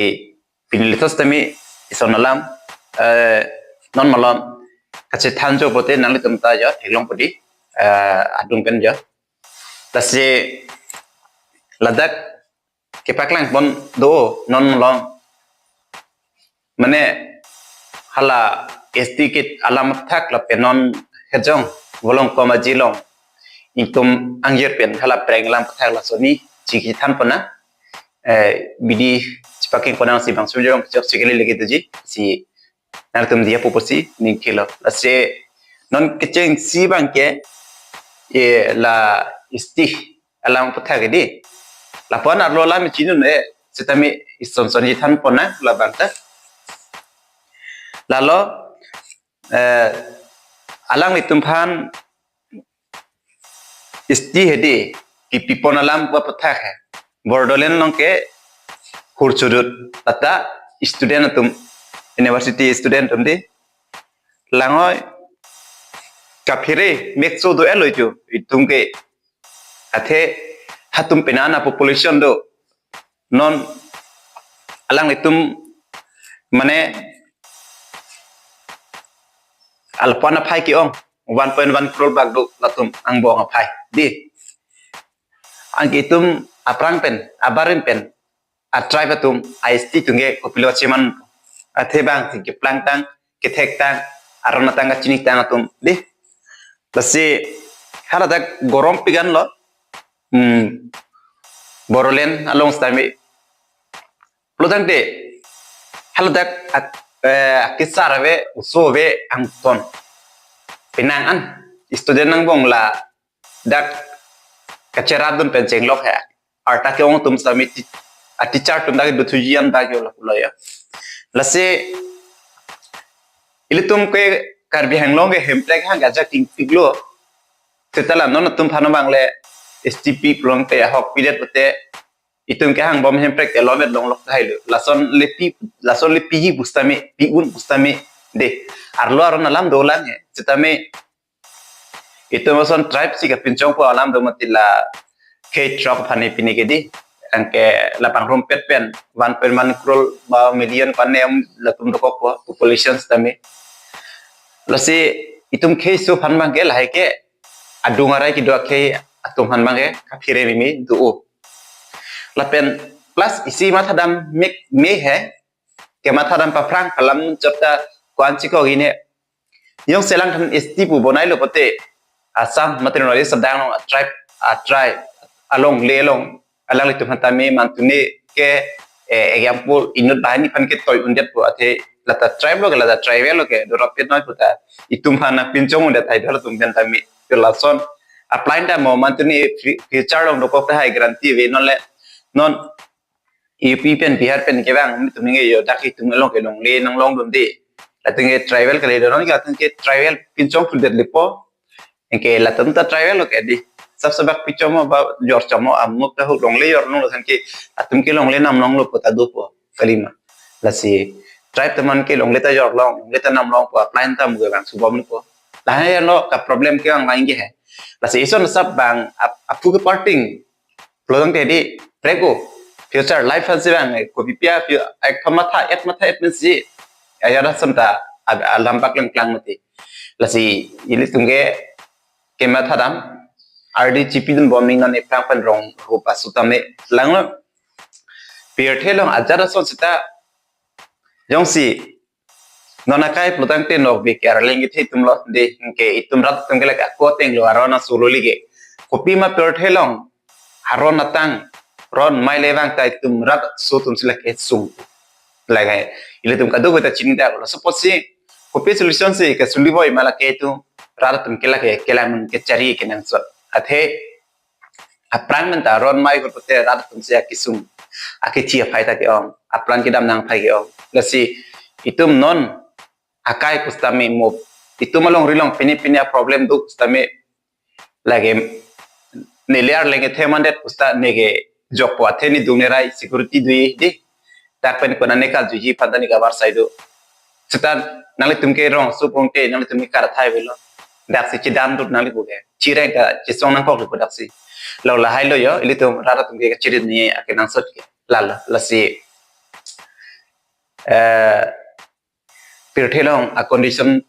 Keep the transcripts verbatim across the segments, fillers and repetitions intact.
Pini lethos tame ison alam, eh, non malom kachethan jo pote nanglitum ta jo theklong pudi, eh, adung pen jo. Lasi ladak kepaklang pon do non malom. Mane hala S T kit alam thak lapen non hejong volong koma jilong itum angjir pen hala prank alam thak lasoni chikithan pona, eh, bidi chipaking konang si bang sujong chok sikali lagi tuji si nangtum dia pupusi ning kilo. Lasi non kechengsi abang ke, eh, la S T alam aputhak di. Lapu-an arlo alam chinine, setame ison son ji than pona labang ta. Lalo, eh, alanglitum aphan S T hedi, kipi pon alam aputhak he. Bodoland along ke hurchudut, lata student atum, university student atum di. Langhoi, kaphere, mekso do elo ju, itum ke athe hatum penang a population do. Non alanglitum mane alpan aphai ke-ong one point one crore bak do latum angbong aphai. Di. Anke itum aphrang pen, abarim pen, a tribe atum, a S T atum ke kopilo cheman athe bang si keplang tang, kethek tang, aron atang kachini tang atum. Di. Lasi haladak gorom pigan lo. Hmm. Bodoland along setame. Pulo tangte haladak ak-, eh, akesar ave, oso ave angton. Penang an student angbong ladak kacherap dun pen chenglok he. Arta ke-ong atum setame ti-, a teacher atum dak duthuji an dak yo lapulo ya. Lasi ilitum ke Karbi Anglong ke Hemprek hang ajak tingpiklo. Seta la non atum aphan abang le S T pi pulote ahok pidet pote itum ke hangbom Hemprek te lomet longlok tahai lo. Lason le pi, lason le pihi pu setame, pi-un pu setame de. Arlo aron alam dolang he. Setame itum ason tribe si kapinchong po alam do mati la khei throk aphan pini ke di. Anke la pangrumpet pen one point one crore ba million panem latum dokok po population setame. Lasi itum khei su aphan abang ke lahai ke adung arai kedo akhei atum aphan abang ke kaphere mimi do-o. Lapen plus isi mathadam mek me he, kemathadam paphrang kalam chot ta ko-an chikok in he. Jongsi alangphan S T pu bonai lo pote Assam mate North East adang along a tribe, a tribe alongle along alanglitum aphan tame mantune ke, eh, example inut banghini aphan ke toi undet po athe lata tribe lo ke lata tribal lo ke dorap pet noi puta itum aphan nangpinchong undet hai dol atum pen tame. Ke lason apply ta mo mantune fri-, future along dokok tahai guarantee ave non le non U P pen Bihar pen kevang atum nge yo dak itum along ke longle nanglong dun de. Latum ke tribal kali do non ke latum ke tribal pinchong phuldet lipo. Anke latum ta tribal lo ke di. Sab sabak pichomo ba jor chomo amuk ta huk longle yor nung lo than ke atum ke longle nam long lo po ta do po kalima. Lasi tribe teman ke longle ta yor long, longle ta nam long po, apply ta muge bang subom lo po. Lahai lo ka problem ke ang lain ke he. Lasi ison sab bang ap-, aphu ke parting. Pulo tangte di prego future life aphan si bang, eh, kopi pia pi-, ek pha matha, et matha, et men si. Ajat ason ta ab-, alam paklang klang mati. Lasi ilitum ke kemathadam ardi chipidun bom ning non ephrang pen rong rupa sutame langlo. Pirthe along ajat ason seta jongsi non akai pulo tangte nokbe ke arleng kethe atum lo de, anke itum rat atum ke lake ako ateng lo aron aso lo ligi. Kopi ma pirthe along aron atang ron mai le vang ta itum rat aso atum si lake sung. Lake ilitum kadokave ta chini dak lo. Suppose si kopi solution si ke suli boi ma lake itum rat atum ke lake kelang kechari kenangsot. Athe apran men ta ron mai ko pote rat atum si akesung akethi aphai ta ke-ong, apran kedam nangphai ke-ong. Lasi itum non akai pu setame mo itum alongri along pini pini a problem do pu setame lake neli arleng kethe mandet pu seta neke jokpo athe nedung nerai security do-e di. Dak pen konane kaljuji aphan ta ne kabar sai do. Seta nanglitum ke rong aso pungte nanglitum ke karathai avelo. Daksi chedam dut nangli puke. Chireng ta chesong nangkok lipo daksi. Lo lahai lo yo, ilitum rat atum ke kachirit ni akenangsot ke. Lalo, lasi eh, pirthe along a condition,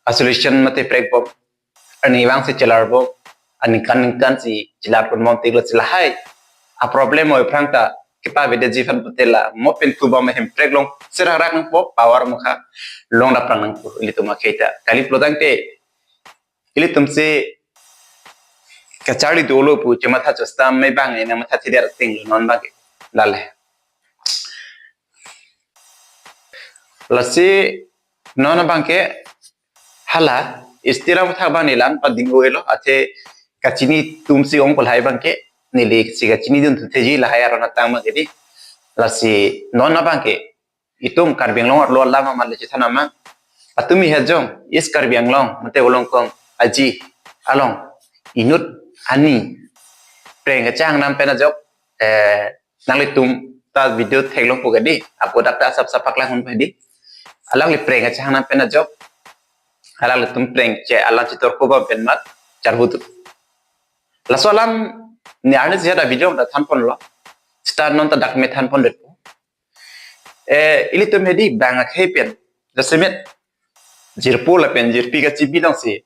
a solution mate prekbom, arnivang si chelar bom, aningkan ningkan si chelar pon bom tiklo si lahai a problem oi aphrang ta kepavedetji aphan putela mo pen tu bom hem prek long serak rak nangpo, power mukha long dap nangpo ilitum akhei ta. Kali pulo tangte ilitum si kacharli dolo pu chematha chostam me bang ena matha thider ting lo non bang ke. Lale. Lasi non bang ke hala istira matha bang nilan pa dinggo elo athe kachini atum si ong kolhai bang ke neli si kachini dun thu theji lahai aron atang bang ke di. Lasi non bang ke itum Karbi Anglong arlo alam amat le chethan amang. Patumi hajong East Karbi Anglong mate ulong kong aji along inut ani preng kachang nam pen ajok, eh, nanglitum ta video theklongpo ke di, apo dak ta sap sap paklang hun pe di. Alangli preng kachang nam pen ajok, alanglitum preng che alang chitor ko bom pen mat charhutu. Laso alam ne arni sejada video ta than ponlo. Seta non ta dak me than pondetpo. Eh, ilitum hedi bang akhei pen jasemet jirpo lapen jirpi kachibi longsi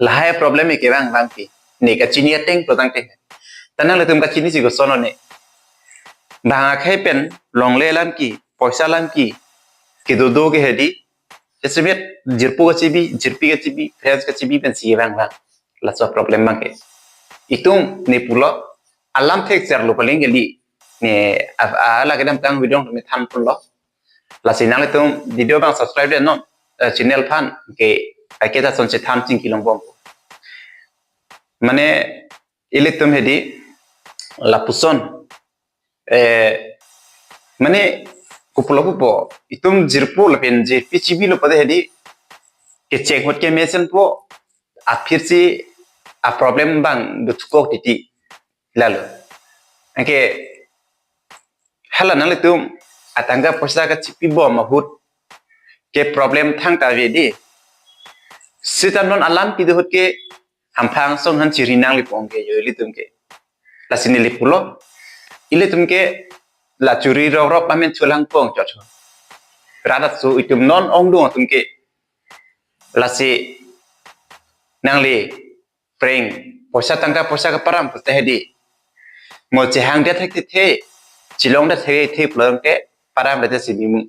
lahai problem ke bang bang ke ne kachini ateng pulo tangte. Ta nanglitum kachini si koson lo ne. Bang akhei pen longle alam ke, poisa alam ke, kedo do ke hedi jasemet jirpo kachibi, jirpi kachibi, friends kachibi pensi bang bang. Laso problem bang ke. Itum ne pulo alam thekser lo paling kali. Ne a, a, lake damtang video me than ponlo. Lasi nanglitum video bang subscribe de non, eh, channel aphan ke paiketa son chethan chingki long bom. Mane ilitum hedi lapuson, eh, mane kupulo kupo itum jirpo lapen jirpi chibi lo pade hedi kecheng hot ke mesen po aphi si a problem bang dutkok titi lalo. Anke hala nanglitum atangka poisa kachipi bom ahut ke problem thangta ave di. Seta non alam kedo ahut ke hamphang asong aphan chiri nanglipon ke jo ilitum ke. Lasi neli pulo. Ilitum ke la churi rok rok amen chulang pon chot. Radat su itum non ongdung atum ke. Lasi nangli preng poisa tangka poisa keparam pute hedi. Mo chehang dia thek the, chilong dia thek the pulo ke param dia si bimu.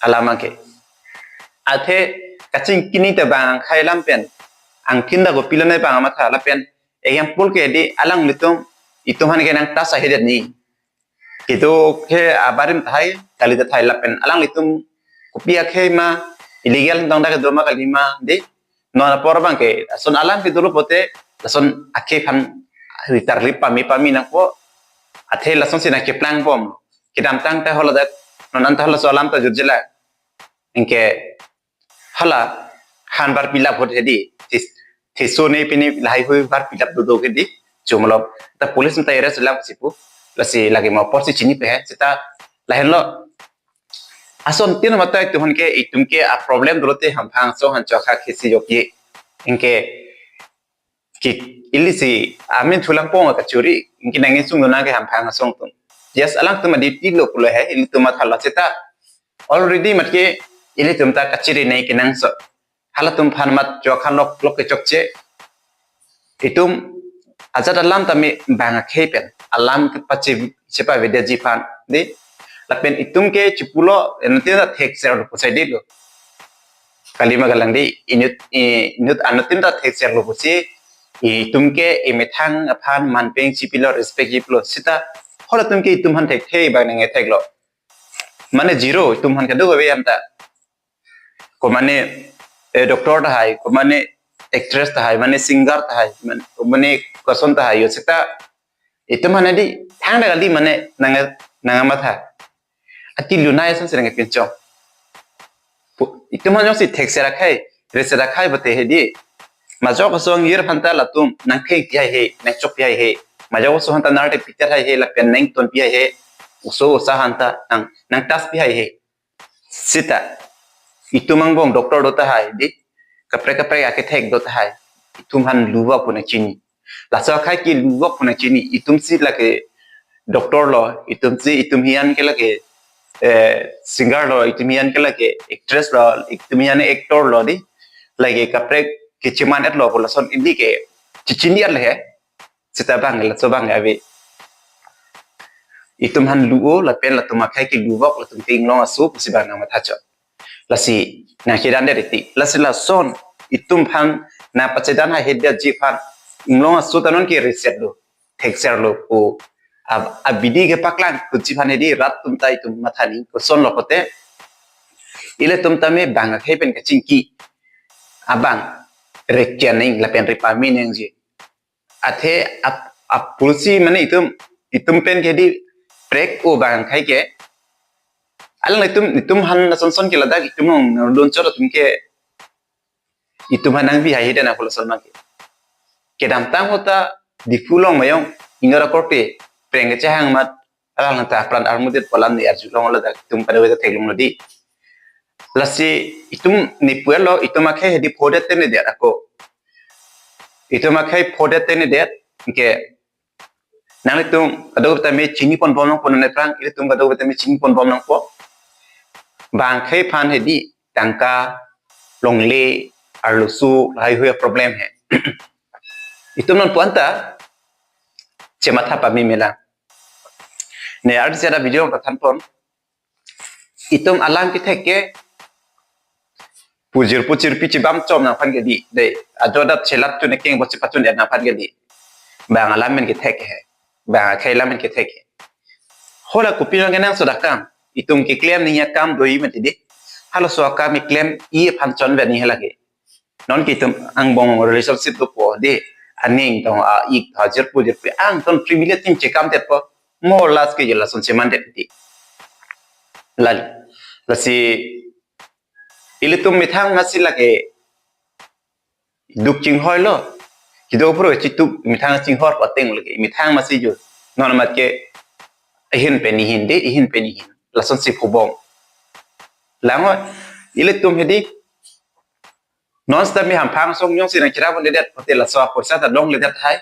Alam ke. Athe kachingkini ta bang akhei alam pen. Angthin ta kopilo ne bang amatha lapen. Example ke di alanglitum itum aphan ke nang tas ahedet ni. Kedo ke abarim tahai, kali tahai lapen alanglitum kopi akhei ma, illegal dong dak do ma kali ma di. Non apor bang ke lason alam kedo lo pote lason akhei aphan ritar lip pame pame nangpo. Athe lason si nang keplang bom. Kedamtang ta holo dak, non anta holo so alam ta jurjela. Anke hala han bar pilap hot hedi. Tis, thiso ne pini lahai hui bar pilap dodo ke di. Chumlo ta police ta arrest lam sipu. Lasi lagi mo apor si chini pe he. Seta lahenlo. Ason tin mata itum aphan ke itum ke a problem dolote hamphang asong aphan chokha khesi jokye. Anke ke ili si amen chulang pon kachuri. Anke nang insung dona ke hamphang asong atum. Yes, alangtum adi tilo pulo he, ilitum matha lo seta. Already mat ke ilitum ta kachiri nai kenangsot. Halatum aphan mat chokha lok lok ke chokche. Itum ajat alam tame bang akhei pen alam kepache chepavedetji aphan di. Lapen itum ke chipulo, enote ta thekser lo pusai di lo. Kali ma galang di, inut, i, inut anutin ta thekser lo pusi, itum ke emethang aphan manpeng chipilo, respect chipilo. Seta halatum ke itum aphan thekthe bang nang ethek lo. Mane zero itum aphan kado ave anta. Komane, eh, doctor tahai, komane actress tahai, mane singer tahai, man-, komane koson tahai, yo seta itum aphan di thang dak kali mane nang, nang amatha. Ati lunai ason serang pinchong. Pu-, itum aphan jongsi thekser akhei, reser akhei bate hedi. Majok asong yir aphan ta latum nang kheng pi hai he, nang chok pi hai he. Majok asong aphan ta nar te pitar hai he, lapen nang ton pi hai he. Oso osa aphan ta nang, nang tas pi hai he. Seta itum angbong doctor do tahai di, kaprek kaprek akethek do tahai, itum aphan luvak pu nang chini. Laso akhei ke luvak pu nang chini, itum si lake doctor lo, itum si itum hian ke lake eh, singer lo, itum an ke lake actress lo, itum an actor lo di. Lake kaprek kecheman-et lo pu lason ili ke chechini-et le he. Seta abang, laso abang ave. Itum aphan lu-o, lapen latum akhei ke lu-ok, latum ke inglong aso pusi abang nangmatha chot. Lasi nangchedan det titi. Lasi lason itum aphan nangpachedan haihedet ji aphan inglong aso ta non ke reset lo, thekser lo pu ab-, abidi kepaklang kuchi aphan hedi rat atum ta itum matha nangji koson lo pulote, ilitum tame bang akhei pen kachingki abang rekian nangji lapen repame nangji. Athe ap-, apulsi mane itum, itum pen ke di prek-o bang akhei ke. Alanglitum, itum aphan lason son ke ladak itum along nangdun chot atum ke, itum aphan nangbi haihedet nangpo lason abang ke. Kedamtang ahut ta Diphu along Mayong Inor akorte preng kechehang amat alang ta apran armudet pu alam ne arju long ladak itum kadokave ta theklong lo di. Lasi itum ne pu-et lo, itum akhei hedi phodet te nedet ako. Itum akhei phodet te nedet, anke nanglitum kadokave tame chini ponbom nangpo, non aphrang ilitum kadokave tame chini ponbom nangpo. Bang akhei aphan hedi tangka, longle, arloso, lahai hui problem he. Itum non pu anta chematha pame melang. Ne arni seta video along ta thanpon. Itum alam kethek ke pu jirpo jirpi chebam chom nangphan ke di. Dei, ajo adap chelat chun ekeng bo chepachun-et nangphan ke di. Bang alam pen kethek he. Bang akhei alam pen kethek he. Hala kopi nang kenangsot akam. Itum keklem nangji akam do-i mati di. Halaso akam keklem-i aphan chonvet nangji hala ke. Non ke itum angbong relationship dopo di, aning tong a-ik tha jirpo jirpi angton privilege tin chekamdetpo, mo last ke je lason chemandet ti. Lal, lasi ilitum methang masi lake duk chinghoi lo. Kedo apor chituk methang chinghor pateng lake methang masi jo. Non amat ke ihin pen ihin di, ihin pen ihin. Lasonsi phubom. Lango, ilitum hedi non seta mi hamphang asong jongsi nangcherap-un-edet pulote laso apoisa ta longledet hai.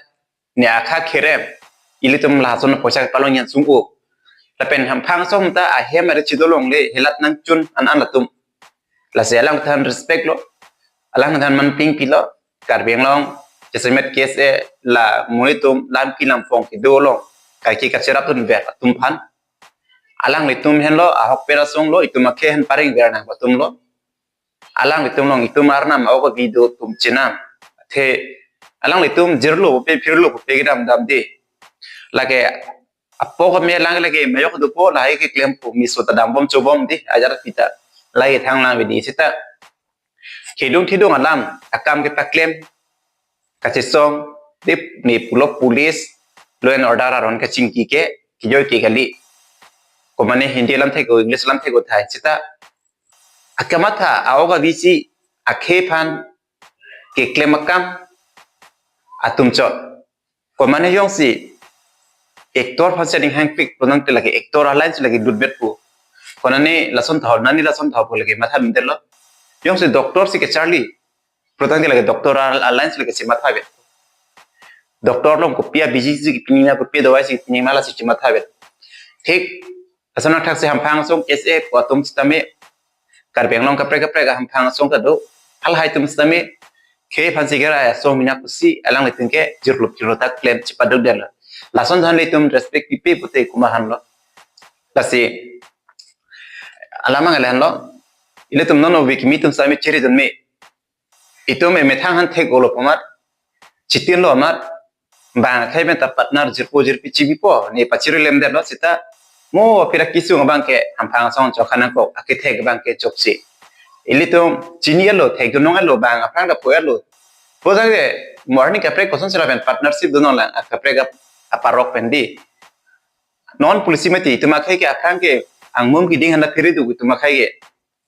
Ne akha kerem. Ilitum lason apoisa palong yan sung-o. Lapen hamphang asong ta ahem ari chido longle helat nangchun an-an latum. Lasi alangphan respect lo. Alangphan manpingpi lo. Karbi Anglong, jasemet K S A la monit atum lam pi lam pong kedo along kaike kacherap-un-ver atum aphan. Alanglitum henlo, ahokpet asong lo, itum akhei aphan pareng ver nang atum lo. Alanglitum along itum arnam aok avi do atum chenam. Athe alanglitum jirlo pupe phirlo pupe kedam dam di. Lake apok ame lang lake mayok dopo lahai keklempo, miso ta dambom chobom di, ajar pita. Lahai thang lang ave di seta. Kedung thedung alam akam kepaklem kachesong di, ne pulo police, law and order aron kachingki ke, kijoi ke kali. Komane Hindi alam thek-o, English alam thek-o thai. Seta akamatha aok avi si akhei aphan keklem akam atum chot. Komane jongsi actor aphan si aning hangpik pu nangte lake actor alangsi lake dutbet pu. Konane lason tha, nani lason tha pu lake matha mindetlo. Jongsi doctor si kecharli pu tangte lake doctor al-, alangsi lake chemathavet. Doctor along kopi abiji si kepini ma, kopi dawai si kepini ma lasi chemathavet. Thik, lason athak si hamphang asong K S A pu atum sitame Karbi Anglong kaprek kaprek ahamphang asong ta do. Halahai atum sitame khei aphan si kerai asong mina pusi alanglitum ke jirlo phirlo ta klem chepaduk detlo. Lason than le itum respect pipe pute komat aphan lo. Lasi alam angale aphan lo. Ilitum non ove kimi atum sitame chiri dun me. Itum emethang aphan thek-olo pu amat, chitin lo amat, bang akhei pen ta partner jirpo jirpi chibipo, ne pachiri lemdetlo seta, mo aphi ra kesung abang ke hamphang asong chokha nangkok, akethek abang ke choksi. Ilitum chini-et lo, thekdun nang-et lo, bang aphrang ta pho-et lo. Pu tangte, mo arni kaprek kosonsi lapen partnership dun nanglang, akaprek ap-, aparok pen di. Non policy mati, itum akhei ke aphrang ke, angmum keding aphan ta phiri duk itum akhei ke.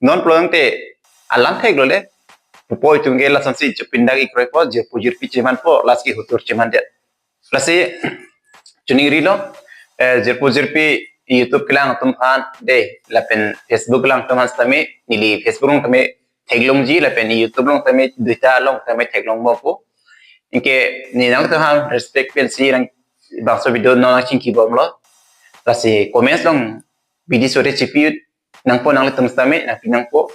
Non pulo tangte alam thek lo le. Pupo itum ke lasonsi chepindak ikroipo, jirpo jirpi chemanpo, lasi ke hutur chemandet. Lasi choningri lo, eh, jirpo jirpi YouTube kelang atum aphan, dei, lapen Facebook kelang atum aphan sitame, neli Facebook along tame theklongji, lapen YouTube along tame, duita along tame theklong mo pu. Anke ne nangtum aphan respect pensi nang bangso video non nangchingkibomlo. Lasi comments along bidi sore chipi nangpo, nanglitum sitame nangpi nangpo.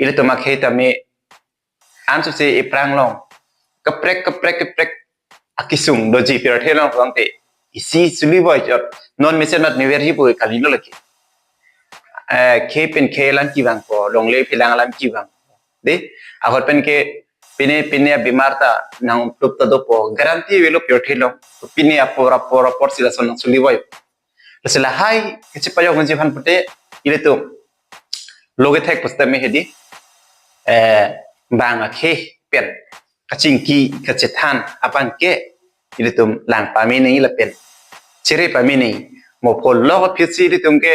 Ilitum akhei tame ansose epranglong kaprek kaprek kaprek akisung doji pirthe along tangte isi suli voi chot non mesen mat niver ji pu kalilo lake. Eh, khei pen khei alam kevangpo, longle phelang alam kevang. De, ahut pen ke pine pine abimar ta nangtup ta dopo, guarantee avelo pirthe along. Pine apor apor apor si lason nang suli voi. Lasi lahai kachepajok nangji aphan pute ilitum lo kethek pusitame hedi, eh, bang akhei pen kachingki kachethan abang ke ilitum lang pame nangji lapen chere pame nangji. Mo pho lo aphi si ilitum ke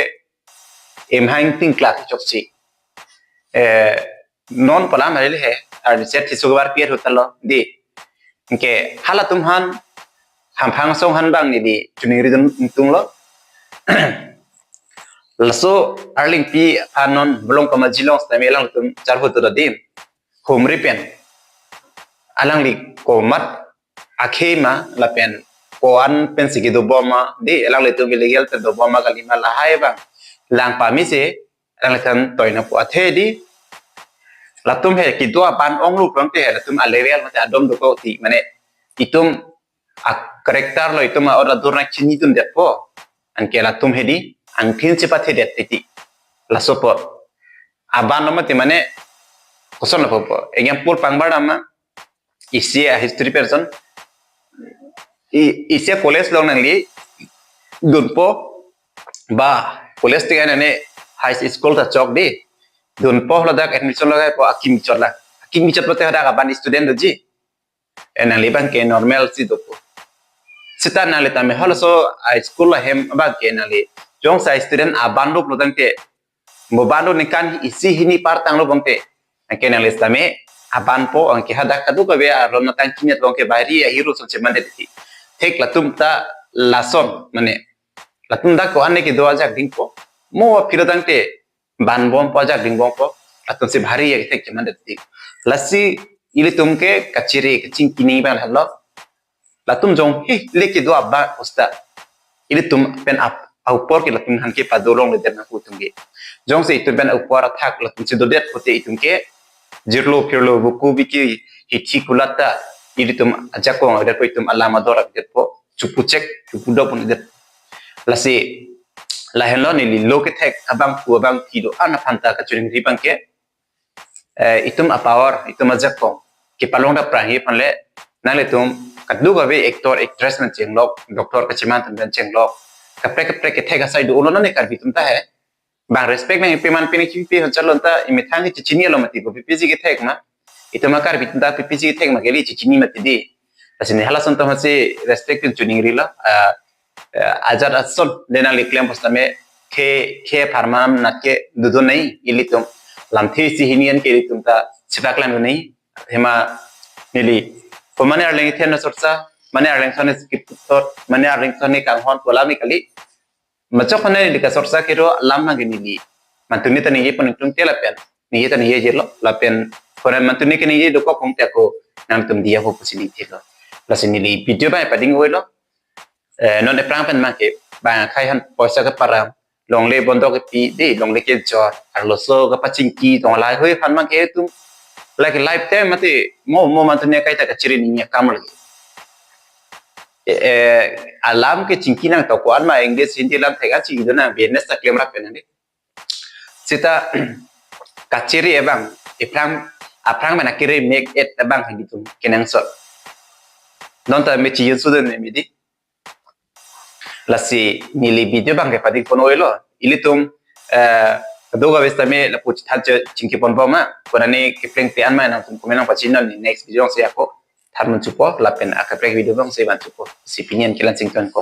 emhang tingklak chok si, eh, non palam hari he, arni set hisu gabar pier hutalo di. Anke halatum aphan, hamphang asong aphan bang neli choningri dun tung lo. Laso arlengpi aphan non Bolong Kamaji along sitame alangtum charhut do dim. Humri pen alangli komat akhei ma lapen ko-an pensi kedobom ma, di, alanglitum illegal pen dobom ma kalima, lahai bang lang pame si alanglitum toi nangpo. Athe di latum he kedo aban onglo tangte he latum alevel mate adom dokok ti, mane itum a-character lo, itum a-order dur nangchinidundetpo. Anke latum hedi angthin chepathedet titi. Laso po aban lo mati, mane koson lo po. Example pangbar nama, isi a-history person, i-, isi a-college along nangli dunpo, ba college tiga nane high school ta chok di, dunpo, ladak admission lagaipo, akimi chot la, akimi chot pote hadak aban student doji. Eh, nangli bang ke normal si dopo. Sita nangli tame halaso a-school ahem bang ke nangli jongsi student aban rup lo tangte, mo ban rup ningkan isi hini par tanglo bangte, anke nangli sitame aban po, anke hadak kadokave aron atang kinet bangke bahari a-hero ason chemandet ti. Thek latum ta lason, mane latum dak ko-an ne kedo ajak dingpo, mo aphi lo tangte banbompo, ajak dingbompo, latum si bahari akethek chemandet ti. Lasi ilitum ke kachere kachingki nangji abang halo. Latum jong he le kedo abang usta, ilitum pen ap aupor ke latum aphan kepadolongledet nangkok atum ke. Jongsi itum pen aupor athak latum si dodet pote itum ke jirlo phirlo buku biki hithi kulat ta ilitum ajakong adet ko itum alam ador adet po chupuchek chupudok pon adet. Lasi lahenlo neli lo kethek abangphu abangphi do-an aphan ta kachoningri bang ke, eh, itum a-power, itum ajakong kepalong dapprang aphan le, nanglitum kadokave actor actress nangchenglok, doctor kacheman atum nangchenglok, kaprek kaprek kethek asai do ulo nane Karbi atum ta he. Bang respect nangpiman pini chipi hon chalon ta imethang ke chechinilo mati ko P P C kethek ma. Itum a-Karbi atum ta P P C kethek ma kali chechini mati di. Lasi ne halason atum aphansi respect pen choningrilo. Ah, eh, ajat ason le nangli klem pusitame khei, khei apharman nat ke dodun nangji, ilitum lamthe isi hini an ke ilitum ta chepaklangdun nangji. Athema neli ko mane arleng ithen na sorsa, mane arleng ason skip thot, mane arleng ason kanghon pu alam kali. Machok mane neli kasorsa kero alam nangke neli mantuni ta ningje pon tung te lapen ningje ta ningjelo lapen ko mantuni ke ningje dokok kong te ako nangtum diya ho pusi ningje lo. Lasi neli video bang pading oilo. Eh, non ephrang pen bang ke bang akhei aphan poisa keparam, longle bondok kepi di, longle kejor, arloso kepachingki tong lahai hui aphan bang ke itum like lifetime mati mo mo mantuni akai ta kachere nangji akam lagi. Eh, eh, alam kechingki nangtoko an ma English Hindi alam thek an chingki do nang business ta klemrap pen nang di. Sita kachere abang, ephrang, aphrang mena kere mek et abang hang itum kenangsot. Non ta me chiyun sudun me midi. Lasi neli video bang ke pading pon oilo. Ilitum, eh, kadokave sitame lapu chethan che chingki ponbom ma. Konane kepleng te an ma nangtum comment nangpachini non, next video si ako than mun chupo lapen akaprek video bang si van chupo. Si pini an ke la-an si ingtonkok.